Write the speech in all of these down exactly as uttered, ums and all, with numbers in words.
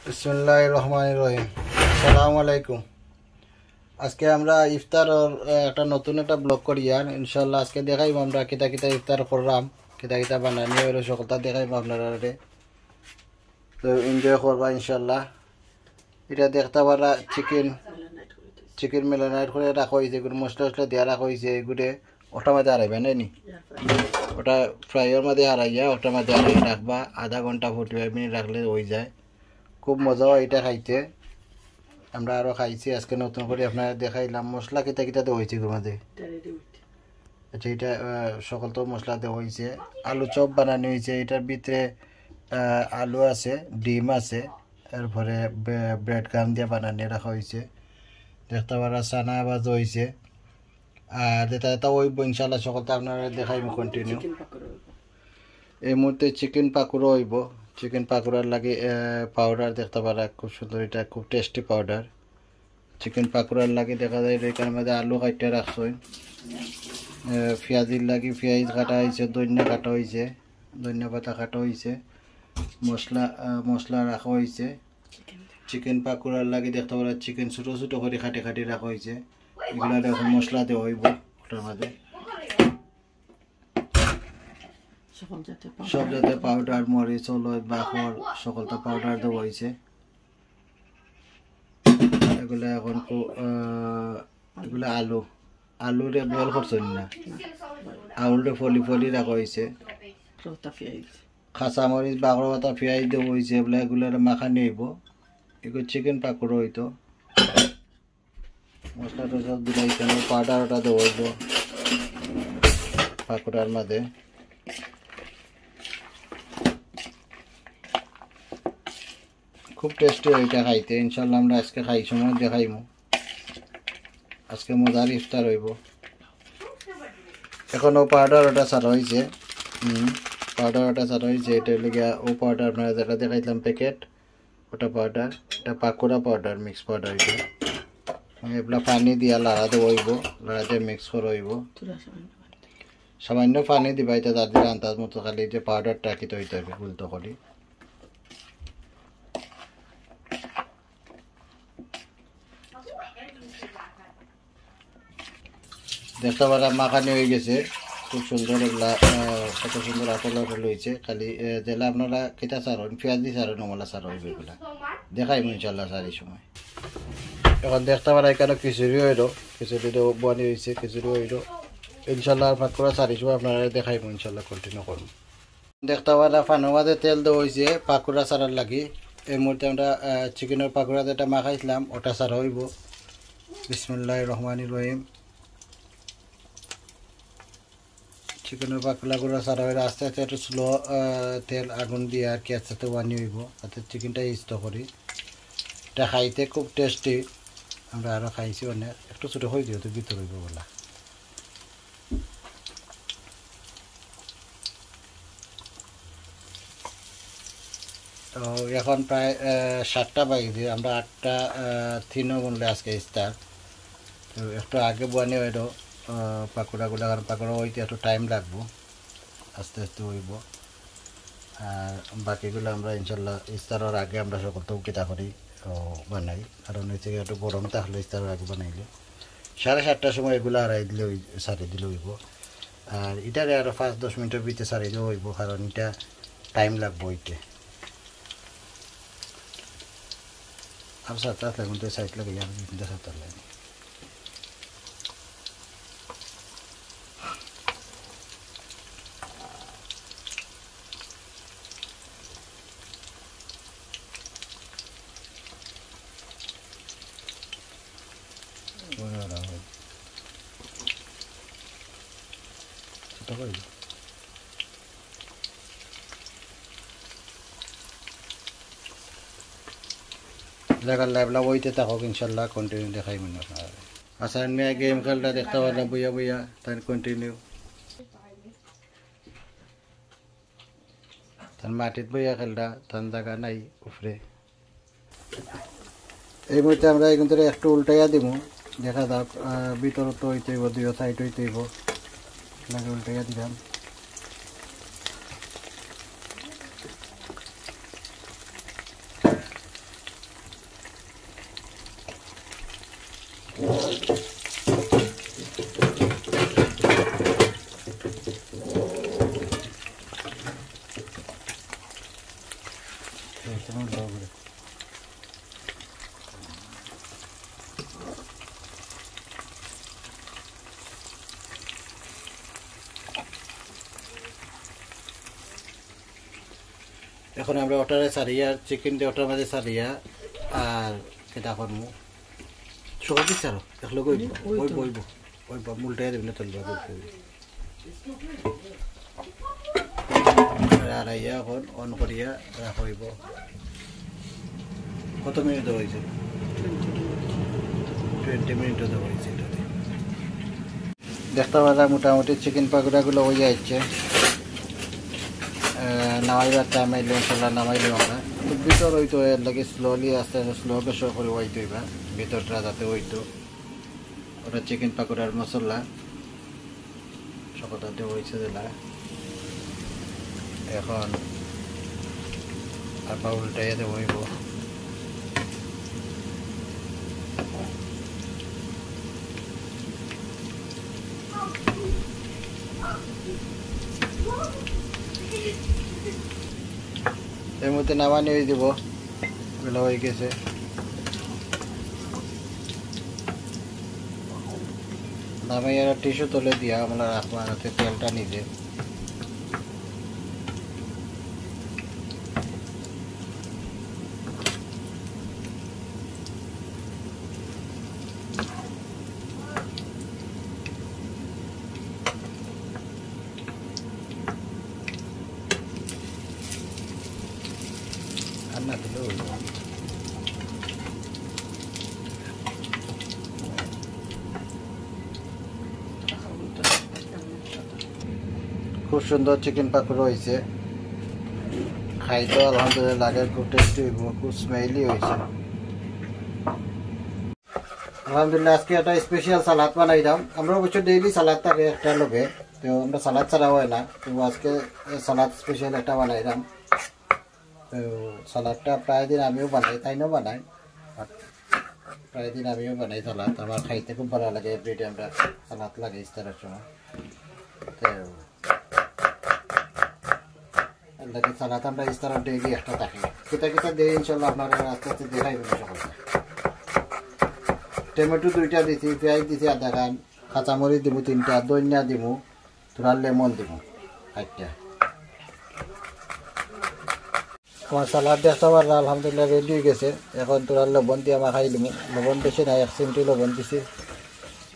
বিসমিল্লাহির রহমানির রহিম। আসসালামু আলাইকুম। আজকে আমরা ইফতারর, আহ, একটা নতুন একটা ব্লগ করিয়ার। ইনশাআল্লাহ আজকে দেখাইমু আমরা কিতা কিতা ইফতার করলাম, কিতা কিতা বানানি অইলো, সকলতা দেখাইমু আপনারারে। তো এনজয় করবা ইনশাআল্লাহ। ইটা দেখতা পারা চিকেন, চিকেন ম্যারিনেট করি রাখা অইছে, এগুর মশলা টশলা দিয়া রাখা অইছে, এগুরে ওটার মাঝে হারাইবা নায়নি? ওটা ফ্রাইর মাঝে হারাইয়া ওটার মাঝে হারাইয়া রাখবা, আধা ঘন্টা ফর্টি ফাইভ মিনিট রাখলে অইযায়। খুব মজা অয় ইটা খাইতে। আমরা আরো খাইছি, আজকে নতুন করি আপনারারে দেখাইলাম মশলা কিতা কিতা দেওয়া অইছে এগুর মাঝে। আচ্ছা, ইটা, আহ, সকলতা মশলা দেওয়া অইছে। আলু চপ বানানি অইছে, ইটার ভিতরে, আহ, আলু আছে, ডিম আছে, এরপরে বে-, ব্রেড ক্রাম্ব দিয়া বানানি রাখা অইছে। দেখতা পারা চানা ভাজা অইছে। আর যেটা যেটা অইবো ইনশাআল্লাহ সকলতা আপনারারে দেখাইমু কন্টিনিউ। চিকেন পাকোড়া অইবো। এই মুহূর্তে চিকেন পাকোড়া অইবো। চিকেন পাকোড়ার লাগি, আহ, পাউডার দেখতা পারা খুব সুন্দর, ইটা খুব টেস্টি পাউডার। চিকেন পাকোড়ার লাগি দেখা যায় যে ইটার মাঝে আলু কাটিয়া রাখছইন, আহ, পিয়াজির লাগি পিয়াজ কাটা অইছে, ধনিয়া কাটা অইছে, ধনিয়া পাতা কাটা অইছে, মশলা, আহ, মশলা রাখা অইছে। চিকেন পাকোড়ার লাগি দেখতা পারা চিকেন ছোট ছোট করি কাটি কাটি রাখা অইছে। ইগুলারে অখন মশলা দেওয়া অইবো ওটার মাঝে। সকল জাতের পাউডার। সব জাতের পাউডার, মরিচ, হলুদ, বাখর, সকলতা পাউডার দেওয়া অইছে। এগুলা অখন কো-, আহ, এগুলা আলু, আলুরে বয়েল করছইন না, আলুরে ফলি ফলি রাখা অইছে। পাতা পিয়াজ। কাঁচা মরিচ, বাখর পাতা, পিয়াজ দেওয়া অইছে, এগুলা, এগুলারে মাখানি অইবো। এগু চিকেন পাকোড়া অইতো। মশলা টশলা দিলাই, এখানে পাউডার ওটা দেওয়া অইবো পাকোড়ার মাঝে। খুব টেস্টি অয় ইটা খাইতে। ইনশাআল্লাহ আমরা আজকে খাই সময় দেখাইমু। আজকে মজার ইফতার অইবো। অখন অউ পাউডার ওটা ছাড়া অইছে, হুম, পাউডার ওটা ছাড়া অইছে। ইটা অইলো গিয়া অউ পাউডার আপনারারে যেটা দেখাইছিলাম প্যাকেট, ওটা পাউডার, ইটা পাকোড়া পাউডার, মিক্স পাউডার ইটা। এগুলা পানি দিয়া লাড়া দেওয়া অইবো, লাড়া দিয়া মিক্স করা অইবো। থুড়া সামান্য পানি দিবা। সামান্য পানি দিবা, ইটা যার যার আন্দাজ মতো, খালি যে পাউডারটা কিতা অইতো অইবো, গুলতো করি। দেখতা পারা মাখানি অই গেছে, খুব সুন্দর এগুলা, আহ, কত সুন্দর আটল আটল অইছে। খালি, আহ, যেলা আপনারা কিতা ছাড়ইন, পিয়াজি ছাড়ইন, অমলা ছাড়ইন অইবো এগুলা। দেখাইমু ইনশাআল্লাহ ছাড়ি সময়। অখন দেখতা পারা ইখানো খিচুড়ি অইলো, খিচুড়ি তো বনি অইছে, খিচুড়ি অইলো। ইনশাআল্লাহ আর পাকোড়া ছাড়ি সময় আপনারারে দেখাইমু, ইনশাআল্লাহ কন্টিনিউ করমু। দেখতা পারা পানর মাঝে তেল দেওয়া অইছে পাকোড়া ছাড়ার লাগি। এই মুহূর্তে আমরা, আহ, চিকেনর পাকোড়া যেটা মাখাইছিলাম, ওটা ছাড়া অইবো। বিসমিল্লাহির রহমানির রহিম। চিকেনর পাকোড়া গুলা ছাড়া অইলে আস্তে আস্তে একটু স্লো, আহ, তেল আগুন দিয়া আর কি আস্তে আস্তে বানি অইবো, যাতে চিকেনটা সিদ্ধ করি। ইটা খাইতে খুব টেস্টি। আমরা আরো খাইছি অনেক। একটু ছোট করি দিও, তো ভিতর অইবো বলা। তো অখন প্রায়, আহ, সাতটা বাজে, আমরা আটটা, আহ, তিনো বুনলে আজকে ইফতার। তো একটু আগে বানি অইলো, আহ, পাকোড়া গুলা, কারণ পাকোড়া অইতে একটু টাইম লাগবো, আস্তে আস্তে অইবো। আর বাকিগুলা আমরা ইনশাল্লাহ ইফতারর আগে আমরা সকলতা কিতা করি, ও, বানাই, কারণ অইছে কি একটু গরম থাকলে ইফতারর আগে বানাইলে সাড়ে সাতটার সময় এগুলা হারাই দিলে অই-, ছাড়ি দিলে অইবো। আর ইটারে আরো পাঁচ দশ মিনিটর ভিতরে ছাড়ি দেওয়া অইবো, কারণ ইটা টাইম লাগবো অইতে। আর সাতটা লাগবো, তো সাইড লাগে যাবে, কিন্তু সাতটা লাগে। লাগাল লাইভ লাভ অইতে থাকো, ইনশাল্লাহ কন্টিনিউ দেখাইমু আপনারারে। হাসান মিয়া গেম খেলরা দেখতা পারলা বইয়া বইয়া, তাই কন্টিনিউ। তান মাটিত বইয়া খেলরা, তান জাগা নাই উপরে। এই মুহূর্তে আমরা এখান থেকে একটু উল্টাইয়া দিমু, দেখা যাক, আহ, ভিতরে তো অইতে অইবো, দুইও সাইড অইতে অইবো। লাগে উল্টাইয়া দিলাম। এখন আমরা ওটারে সারিয়া, চিকেন দিয়ে ওটার মাঝে সারিয়া, আর কিতা করমু, সব কিছু আরো এক লগে অইব, অইব, অইব, অইব, অইব, উল্টাইয়া দিবি না, তলবা অইব। আর আইয়া এখন অন করিয়া রাখা অইব। কত মিনিট দেওয়া অইছে? টোয়েন্টি মিনিট দেওয়া অইছে এটাতে। দেখতা পাররা মোটামুটি চিকেন পাকোড়াগুলা অইয়া আইছে। আহ, নামাইবার টাইম আইলে ইনশাল্লাহ নামাইলে আমরা। তো ভিতর অইতো এর লাগি স্লোলি আস্তে আস্তে স্লো গ্যাসো করি অইতো অইবা। ভিতরটা যাতে অইতো। ওটা চিকেন পাকোড়ার মশলা। সকলটা দেওয়া অইছে দিলা। এখন আবার উল্টাইয়া দেওয়া অইব। এর মধ্যে নামানি অই দিব, এগুলো অই গেছে। নামাই আর টিস্যু তলে দিয়া আমরা রাখবো, যাতে তেলটা নিজে। আর না দিলেও অইব। খুব সুন্দর চিকেন পাকোড়া অইছে। খাইতে আলহামদুলিল্লাহ লাগে, খুব টেস্টি অইব, খুব স্মেলি অইছে। আলহামদুলিল্লাহ, আজকে একটা স্পেশাল সালাদ বানাইলাম। আমরা অবশ্য ডেইলি সালাদ থাকে একটা লগে, তো আমরা সালাদ ছাড়া অয় না, তো আজকে সালাদ স্পেশাল একটা বানাইলাম। তো সালাদটা প্রায় দিন আমিও বানাই, তাইনও বানাই, আর প্রায় দিন আমিও বানাই সালাদ। আমার খাইতে খুব ভালা লাগে, এভরিডে আমরা সালাদ লাগে ইফতারের সময়। তো এর লাগি সালাদ আমরা ইফতারের ডেইলি একটা থাকে। কিতা কিতা দেই ইনশাল্লাহ আপনারারে আস্তে আস্তে দেখাইমু সকলকে। টমেটো দুইটা দিছি, পিয়াইজ দিছি আধা খান, কাঁচামরিচ দিমু তিনটা, ধনিয়া দিমু, থুড়া লেমন দিমু, চাইরটা। আমার সালাদ দেখতা পাররা আলহামদুলিল্লাহ রেডি অই গেছে। এখন থুড়া লবণ দিয়া মাখাই লিমু। লবণ বেশি না, এক চিমটি লবণ দিছি।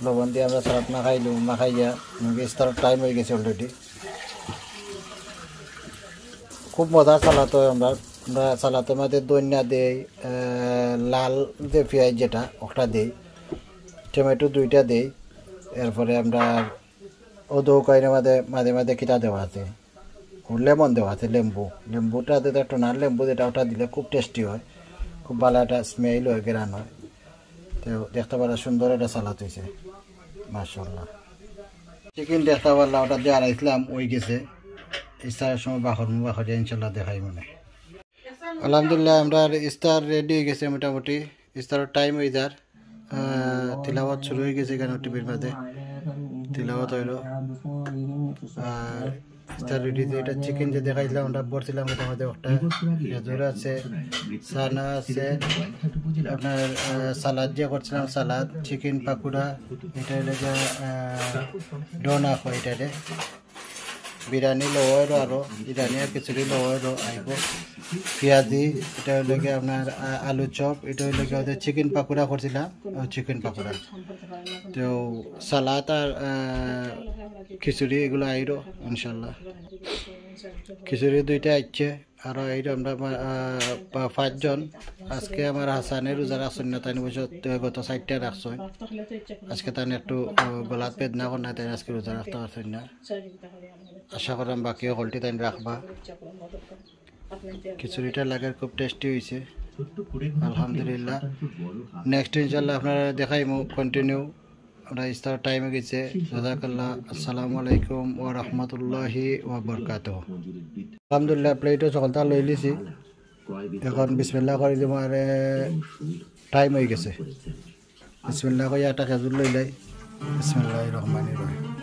লবণ দিয়া আমরা সালাদ মাখাই লিমু, মাখাইয়া মুরগি ইফতারের টাইম অই গেছে অলরেডি। খুব মজার সালাদ অয়। আমরা, আমরা সালাদের মাঝে ধনিয়া দেই, আহ, লাল যে পিয়াইজ যেটা, ওটা দেই, টমেটো দুইটা দেই, এরপরে আমরা অউ দোকাইনের মাঝে, মাঝে মাঝে কিতা দেওয়া আছে, ও লেমন দেওয়া আছে, লেম্বু, লেম্বুটা যেটা টনার লেম্বু যেটা, ওটা দিলে খুব টেস্টি অয়, খুব ভালা একটা স্মেল অয়, ঘ্রাণ অয়। তো দেখতা পাররা সুন্দর একটা সালাদ অইছে, মাশাআল্লাহ। চিকেন দেখতা পাররা, ওটা দিয়া আড়াইছলাম, অই গেছে। ইফতারের সময় বাখর মুবা করিয়া ইনশাল্লাহ দেখাইমুনে। আলহামদুলিল্লাহ, আমরার ইফতার রেডি অই গেছে মোটামুটি। ইফতারের টাইম অই যার। আহ, তিলাওয়াত শুরু অই গেছে কেন টিভির মাঝে। তিলাওয়াত অইলো। আর ইফতার রেডি যে এটা চিকেন যে দেখাইছিলাম, আমরা ভরছিলাম এটার মাঝে একটা। খেজুর আছে, চানা আছে, আপনার, আহ, সালাদ যে করছিলাম, সালাদ, চিকেন পাকোড়া, এটা অইলো যে, আহ, ডোনা কয় এটারে। বিরিয়ানি লওয়া অইলো আরো, বিরিয়ানি আর খিচুড়ি লওয়া অইলো, আইবো। পিয়াজি, এটা অইলো গিয়া আপনার, আ, আলু চপ, এটা অইলো গিয়া ওদের চিকেন পাকোড়া করছিলাম, ও চিকেন পাকোড়া। তো সালাদ আর, আ, খিচুড়ি এগুলো আইরো ইনশাল্লাহ। খিচুড়ি দুইটা আইছে, আরো এই আমরা, আহ, পা-, পাঁচজন। আজকে আমার হাসানে রোজা রাখছইন না, তাইন অবশ্য গত চাইরটা রাখছইন। আজকে তাইন একটু, আহ, গলাত বেদনা কর না, তাইন আজকে রোজা রাখতা পারছইন না। আশা করলাম বাকি হকলটি তাইন রাখবা। খিচুড়িটা লাগের খুব টেস্টি অইছে, আলহামদুলিল্লাহ। নেক্সট ইনশাল্লাহ আপনারারে দেখাইমু কন্টিনিউ। আমরা ইফতার টাইম অই গেছে। জাযাকাল্লাহ। আসসালামু আলাইকুম ওয়া রাহমাতুল্লাহি ওয়া বারাকাতুহু। আলহামদুলিল্লাহ, প্লেটও সকলতা লইলিছি। এখন বিসমিল্লাহ করি দিমু, আরে টাইম অই গেছে। বিসমিল্লাহ কইয়া একটা খেজুর লইলাই। বিসমিল্লাহির রহমানির রহিম।